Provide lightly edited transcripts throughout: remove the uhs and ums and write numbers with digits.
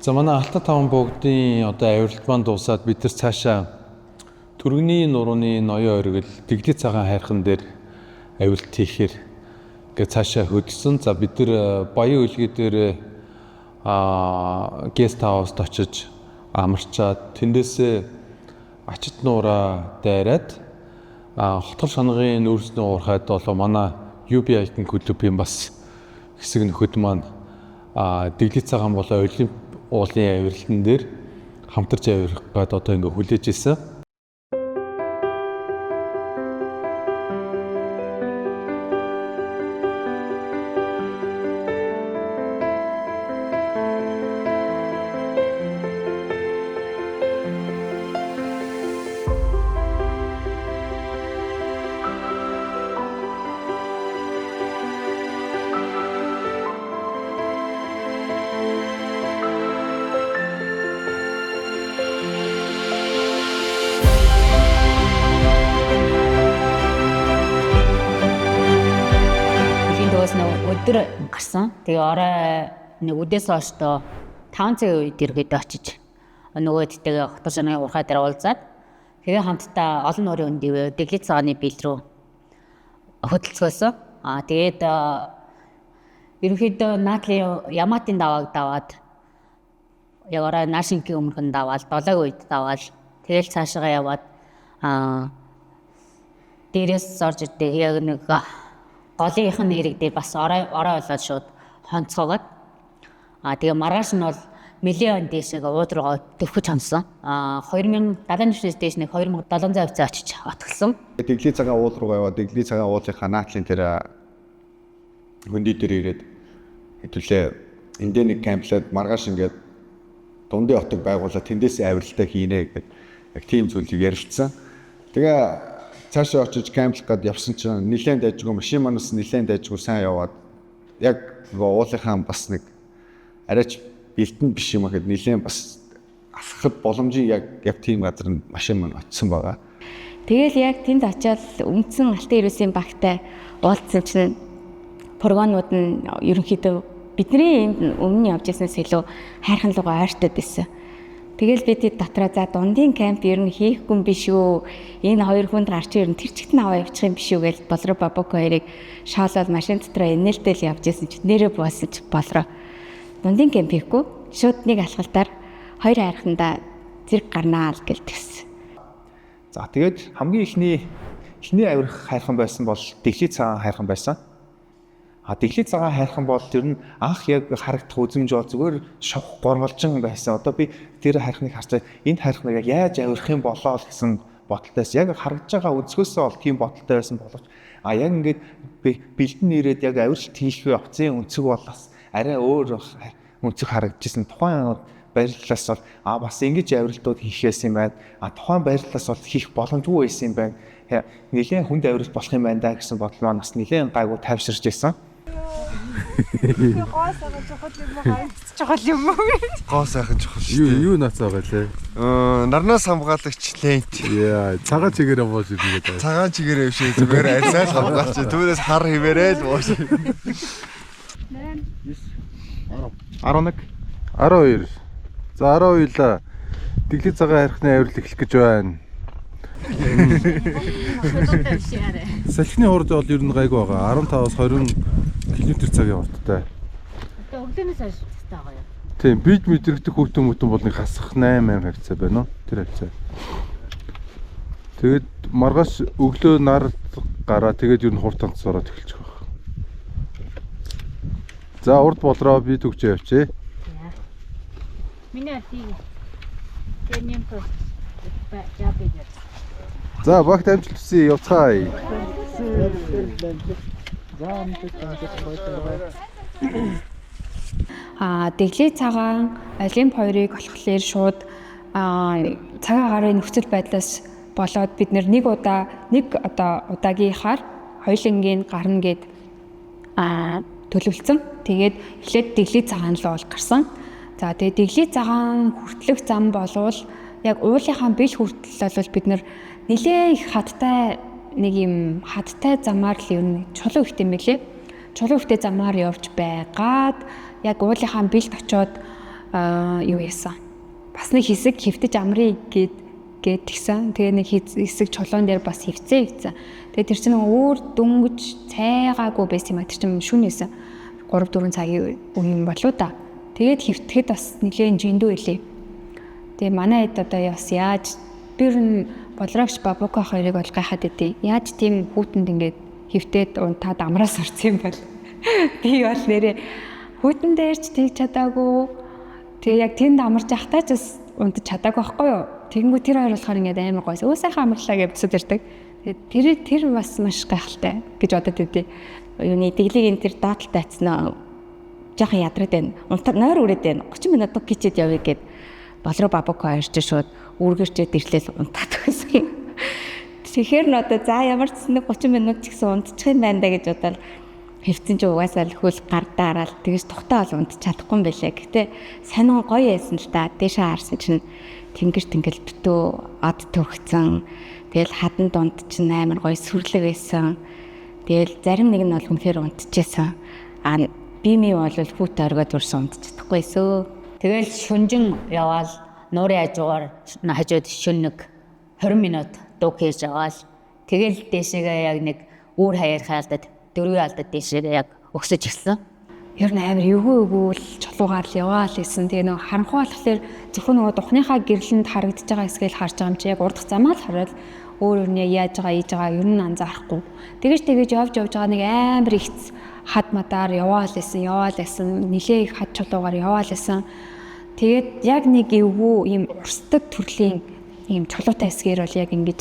За, манай Алтан таван богдын одоо авиралт маань дуусаад бид нар цаашаа Түргэний нурууны ноён оргил Дэглий цагаан хайрхан дээр авиралт хийхээр гэ цаашаа хөдөлсөн. За, бид нар Баян өлгий дээр guest house д очиж амарчаад, тэндээсээ Ачит нуураа дайраад, Хотгол шанагын нүүрсний уурхайд болоо манай UB Hiking клубын бас хэсэг нөхөд маань Дэглий цагаан болоо Олимп уулын авиралтан дээр хамтарч авирах гээд одоо ингээ хүлээж исэн. Хөлийн дөөс нэг өдөр гарсан. Тэгээ орой нэг үдээс хойштоо 5 цагийн үед эргээд очиж, нөгөөдтэйгээ хотол шанагын уурхай дээр уулзаад, тэгээ хамтдаа олон нуурын үндий Дэглий цагааны бил рүү хөдөлцгөөсөн. Аа, тэгээд ерөнхийдөө наадлын Яматын давааг даваад, яг орой наашинкийн өмнөхөн даваал 7-гийн үед даваал, тэгэл цаашаа яваад, дээрээс орж ирдэг яг нэг голынх нь хэрэг дээр бас орой орой болоод шууд хонцоогоод, тэгээ маргааш нь бол нэлээн дээшээ ууд руугаа төвхөж хонсон. 2079-ээс дээш нэг 2700 хавцаа очиж отголсон. Дэглий цагаан уул руугаа яваад, Дэглий цагаан уулынхаа наадлын тэр хөндөй дээр ирээд хэдүүлээ эндээ нэг camp лаад, маргааш ингээд дундын отог байгуулаад, тэндээсээ авиралтай хийнэ гэдэг яг тийм зүйлийг ярилцсан. Тэгээ цаашаа очиж camp лах гээд явсан чинь нилээн дайжгүй, машин манаас нилээн дайжгүй сайн яваад, яг нөгөө уулынхаа бас нэг арайч бэлтэн биш юм ахэд нилээн бас алхахад боломжийн яг тийм газар нь машин маань очисон байгаа. Тэгэл яг тэнд очиод үндсэн Алтан ерөөсийн багтай уулзсан чинь фургонууд нь ерөнхийдөө бидний энд өмнө явж ирснээс илүү хайрхан лугаа ойртоод байсан. Тэгэл би тэд дотроо за дундын camp ер нь хийхгүй юм биш үү? Энэ хоёр хүнд гарч ер нь тэр чигт нь аваа явчих юм биш үү гэж Болро Бабоко хоёрыг шоолоод машин дотроо инээлтэл явж исэн чинь нэрээ буусан чи Болро дундын camp хийхгүй, шууд нэг алхалтаар хоёр хайрхандаа зэрэг гарнаа л гэл тэгсэн. За, тэгээд хамгийн эхний авирах хайрхан байсан бол Дэглий цагаан хайрхан байсан. А Дэглий цагаан хайрхан бол тэр нь анх яг харагдах үзэмж бол зүгээр шавх гормолжин байсан. Одоо би тэр хайрханыг харчаа энэ хайрханыг яг яаж авирах юм болоо л гэсэн бодолтойс, яг харагдж байгаа өнцгөөсөө бол тийм бодолтой байсан боловч яг ингээд би бэлдэн ирээд яг авиралт хийх явцын өнцөг бол бас арай өөр өнцөг харагдчихсан. Тухайн байрлалаас бол бас ингэж авиралтууд хийхээс юм байна. А тухайн байрлалаас бол хийх боломжгүй байсан юм байна. Нилээн хүнд авиралт болох юм байна да гэсэн бодол маань бас нилээн гайгүй тайвширч байсан. Гоо сайхан чухал юм уу? Гайц чухал юм уу? Гоо сайхан чухал шүү Юу дээ. юу нацаа байгаа лээ. Нарнаас хамгаалагч лент. Яа, цагаан чигээр бууж ирнэ гэдэг. Цагаан чигээрээ биш, зүгээр арьсаа л хамгаалч. Түүнээс хар хിവэрээ л бууш. 11. 12. За, 12-ла Дэглий цагаан хайрхны авирал эхлэх гэж байна. Салхины хурд бол ер нь гайгүй байгаа. 15-аас 20 км цагийн хурдтай. Одоо өглөөнөөс хойш цастай байгаа юу? Тийм, бид мэдрэгдэх хүүтэн мүтэн бол нэг хасах 8 8 хавцаа байна уу? Тэр хавцаа. Тэгээд маргааш өглөө нар гараа, тэгээд ер нь хурд танц ороод эхэлчих байх. За, урд болроо, би түгчээ явчих. Миний аль тэр нэмэх жабыг. За, багт амжилт хүсье, явцгаая. Дэглий цагаан Олимп хоёрыг болохоор шууд цагаан гарын нөхцөл байдлаас болоод бид нэг удаа, нэг одоо удаагийнхаар хоёулангийн гарна гэд төлөвлөсөн. Тэгээд эхлээд Дэглий цагаан л бол гарсан. За, тэгээд Дэглий цагаан хүртлэх зам болвол яг уулынхаа бил хүртэл бол бид нар нэлээ их хаттай, нэг юм хаттай замаар л ер нь чулуу ихтэй юм билээ. Чулуу ихтэй замаар явж байгаад яг уулынхаа билд очоод юу яасан. Бас нэг хэсэг хэвтэж амрыг гээд тэгсэн. Тэгээ нэг хэсэг чулуун дээр бас хэвцээ. Тэгээ тэр чинь өөр дөнгөж цайгаагүй байсан юм а. Тэр чинь шүн байсан. 3-4 цагийн үе юм болоо да. Тэгээд хэвтэхэд бас нэлээд жиндүү илээ. Тэгээ манай хэд одоо бас яаж би ер нь Болрогч Бабука хоёрыг бол гайхаад идэв. Яаж тийм хүүтэнд ингээд хэвтээд унтаад амраас орсон юм бол. Би бол нэрээ хүүтэн дээр ч тэгж чадаагүй. Тэгээ яг тэнд амарч явахдаа ч бас унтаж чадаагүй байхгүй юу? Тэгэнгүүт тэр хоёр болохоор ингээд амар гоёс. Өө сайхан амарлаа гэж босод ирдэг. Тэгээд тэр бас маш гайхалтай гэж бодод идэв. Юуны дэглигийн тэр доотлолтой атснаа жоохон ядраад байна. Унтаад нойр үрээд байна. 30 минут гिचээд явъя гэд Болроо Бабука хоёр ч шууд үүргэрчээд ирлээл унтаад байсан. Тэгэхээр н одоо за ямар ч нэг 30 минут ч гэсэн унтчих юм байна да гэж бодоод хэвцэн чи угаасаа л хөл гардаарал тэгэж тухтай бол унтчих чадахгүй юм байлээ. Гэтэ сонин гоё байсан л да. Дээшээ харсан чинь тэнгэр тэнгэл битүү од төрөгцөн. Тэгэл хадан дунд чинь амар гоё сүрлэг байсан. Тэгэл зарим нэг нь бол үнэхээр унтчихсан. А би ми бол хүүт оргоод урсан унтчих чадахгүй эсөө. Тэгэл шүнжин яваал нуурын хажуугаар хажууд шүн нэг 20 минут дуу хийж яваал. Тэгэл дээшээгээ яг нэг үүр хаяар хаалдад дөрвийн алдад дээшээгээ яг өксөж ирсэн. Ер нь амар эвгүй л чулуугаар л яваал гэсэн. Тэгээ нөгөө харанхуй болохоор зөвхөн нөгөө духныхаа гэрлэнд харагдаж байгаа хэсгийг л харж байгаа юм чи яг урдах замаа л хараад өөр өөрнөө яаж байгаа ийж байгаа ер нь анзаарахгүй. Тэгэж явж байгаа нэг амар их хад мадаар яваал байсан. Нилээ их хад чулуугаар яваал байсан. Тэгээд яг нэг эвгүй ийм урсдаг төрлийн ийм чулуутай хэсгээр бол яг ингэж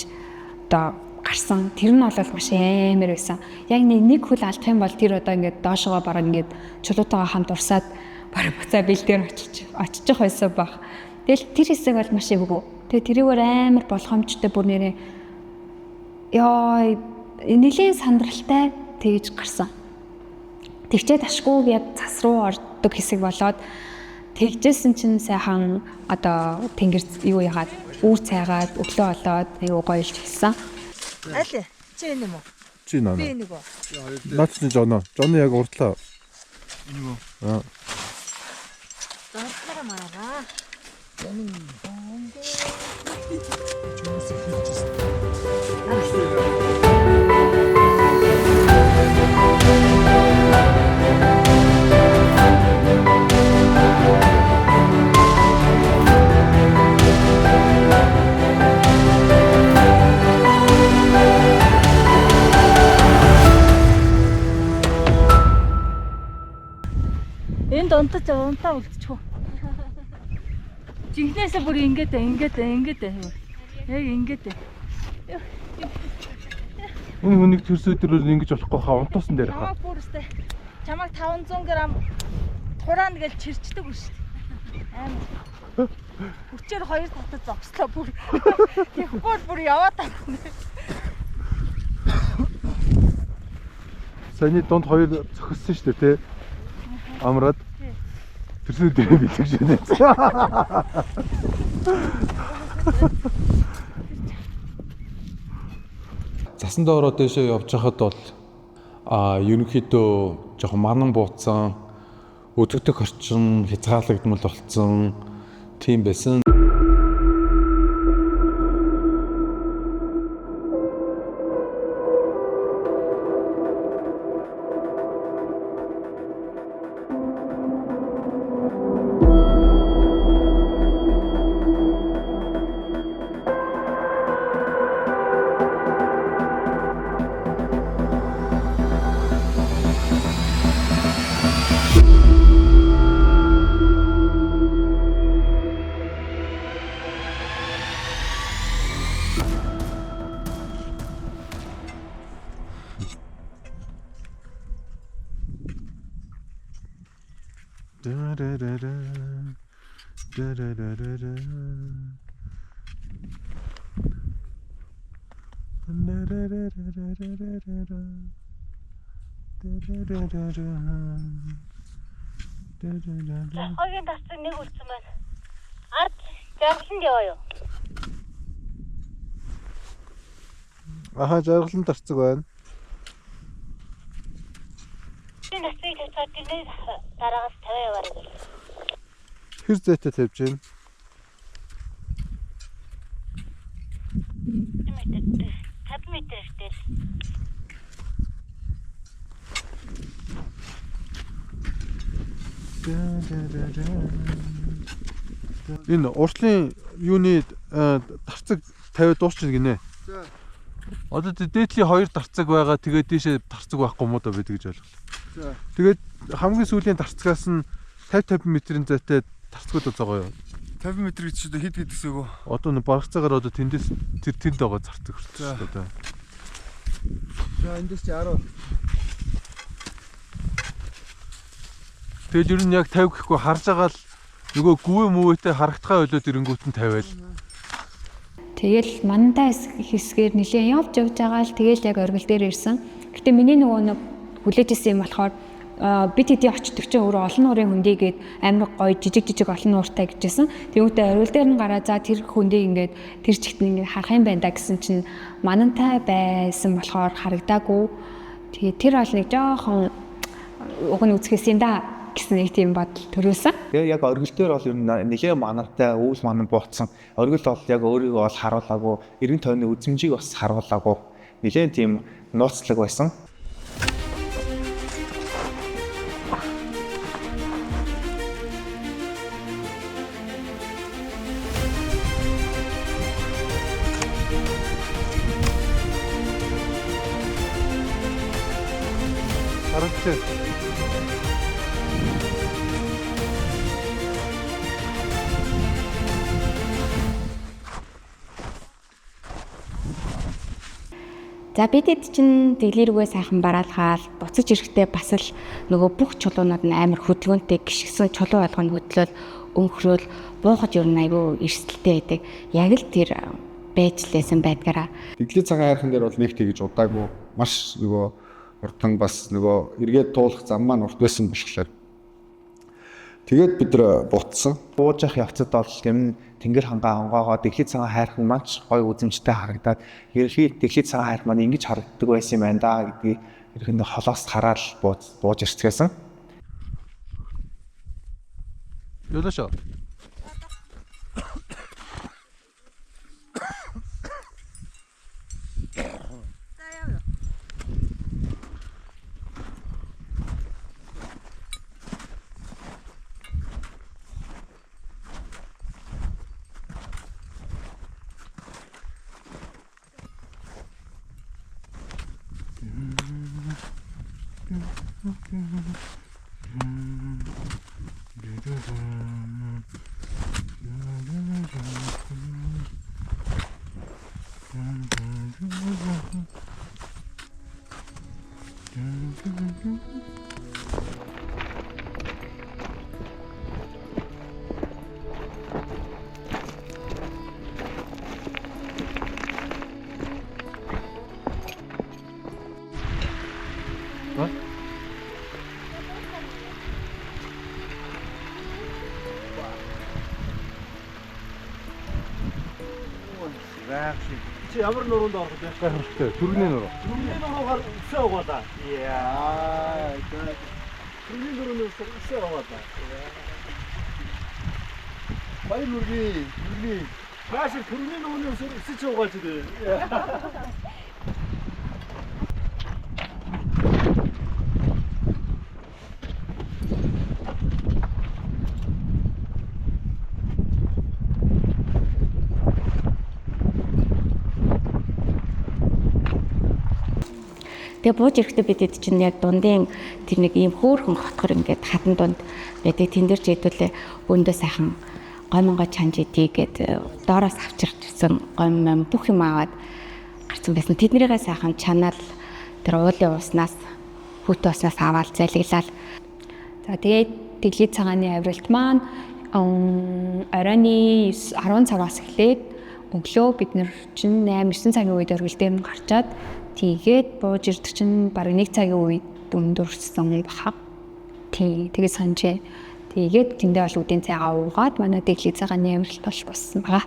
одоо гарсан. Тэр нь бол маш амар байсан. Яг нэг хөл алдах юм бол тэр одоо ингээд доошогоо бараг ингээд чулуутайгаа хамт урсаад бараг буцаа бил дээр очиж байсан баг. Тэгэл тэр хэсэг бол маш эвгүй. Тэгээ тэрийгээр амар болгоомжтой бүр нэрээ ёо нэлээд сандралтай тэгж гарсан. Тэгчээд ашгүй яг цас руу ордог хэсэг болоод тэгжсэн чинь сайхан одоо тэнгэр юу яагаад үүр цайгаад өглөө болоод аюу гоё илж хэлсэн. Аль чи энэ юм уу? Чи наа. Би нэг үү? Наач нь Жоно. Жоно яг уртлаа. Энэ үү? Аа. Зардлага маараа. Энд унтаж унтаа үлдчихв. Жинхнээсээ бүр ингээд ингээд. Яг ингээд. Энэ хүнийг төрсө өдрөөр ингэж болохгүй хаа унтуусан дээр хаа. Чамайг бүр өстэй. Чамайг 500 г тураана гэж чирчдэг үү шүү дээ. Амар. Хүчээр хоёр татаж зогслоо бүр. Тэгэхгүй бол бүр яваад тахна. Саяны дунд хоёр зохиссон шүү дээ, тэ? Амраад. Төрсөн өдрөө бэлгэж байна. Засан доороо дээшээ явж хахад бол ерөнхийдөө жоохон манан бууцсан, өдөгдөх орчин хязгаарлагдмал болцсон тийм байсан. Хогийн тасцыг нэг үлдсэн байна. Ард жаргаланд яваа юу? Аха, жаргалан тарцаг байна. Би насыг тавьчихад тэрний дараагаас 50 яваарай. Хэр зайтай тавьж байна? Метр 50 метртэй. Энэ уртлын юуны дарцаг тавиад дуусчихна гинэ. За. Одоо дээдлийн 2 дарцаг байгаа. Тэгээд дээшээ дарцаг байхгүй юм уу да би тэгж ойлголоо. За. Тэгээд хамгийн сүүлийн дарцгаас нь 50 50 метрийн зайтай тарцгууд зогоо юу? 50 метр гэж чинь хэд хэд гэсэн үг үү? Одоо нэг баргацаагаар одоо тэндээс тэр тэнд байгаа зарцаг хүртэл шүү дээ. За эндээс чи 10. Тэгэл ер нь яг 50 гэхгүй харж байгаа л нөгөө гүвэ мүвэтэй харагдхаа ойлоод ирэнгүүт нь 50 л. Тэгэл мантай хэсгээр нэлээд явж явж байгаа л тэгэл яг оргил дээр ирсэн. Гэтэ миний нөгөө нэг хүлээж исэн юм болохоор бид хэдий очдөг чинь өөрөө олон нуурын хөндийгээд амар гоё жижиг жижиг олон нууртай гэжсэн. Тэгвэл оргил дээр нь гараа за тэр хөндийг ингээд тэр чигт нь ингээд харах юм байна да гэсэн чинь манантай байсан болохоор харагдаагүй. Тэгээ тэр бол нэг жоохон уг нь үзэхээс юм да гэсэн нэг тийм бодол төрүүлсэн. Тэгээ яг оргил дээр бол ер нь нэлээд манартай өвөл манан буутсан. Оргил бол яг өөрийгөө бол харуулаагүй, эргэн тойрны үзмжийг бас харуулаагүй. Нэлээд тийм нууцлаг байсан. Харагдчих. За бидэд чинь дэглий рүүгээ сайхан бараалхаал буцаж ирэхдээ бас л нөгөө бүх чулуунууд нь амар хөдөлгөөнтэй гიშгсэн чулуу болгоно хөдлөөл өнхрөөл буухаж ер нь айгүй эрсдэлтэй байдаг. Яг л тэр байж лээсэн байдгаараа. Дэглий цагаан хайрхан дээр бол нэг тэгж удаагүй маш нөгөө уртан бас нөгөө эргээд туулах зам маань урт байсан болохоор тэгээд бид нар буутсан. Бууж явах явцад бол юм тэнгэр хангаа онгоогоо дэглий цагаан хайрхан маань ч гоё үзэмжтэй харагдаад ерөнхий дэглий цагаан хайрхан маань ингэж харагддаг байсан юм байна да гэдгийг ерөнхийдөө холоос хараад бууж ирцгээсэн. Юулашаа. Чи ямар нуруунд орох вэ? Гайхамшигтай. Түргэний нуруу. Түргэний нуруугаар өсөө угаалаа. Яа. Түргэний нурууны өсөө угаалаа. Баяр хүргэе. Түргэний. Нааш түргэний нурууны өсөө өсөж угаалж дээ. Тэгээ бууж ирэхдээ бид хэд чинь яг дундын тэр нэг ийм хөөрхөн хотгор ингээд хатан дунд байдаг. Тэн дээр ч хэдүүлээ өндөө сайхан гомонгоо чанж идий гэд доороос авчирчсан гомон бүх юм аваад гарсан байсан. Тэднийгээ сайхан чанаал тэр уулын уснаас хүүтэн уснаас аваад залгилал. За тэгээд Тэглий цагааны авралт маань оройн 10 цагаас эхлээд өглөө бид нар чинь 8 9 цагийн үед оргил дээр нь гарчаад тэгээд бууж ирдэг чинь бараг 1 цагийн үед өндөрсөн баха. Тий, тэгээд санджээ. Тэгээд тэндээ бол үдийн цайгаа уугаад манай Тэглий цагааны авралт бол болсон байгаа.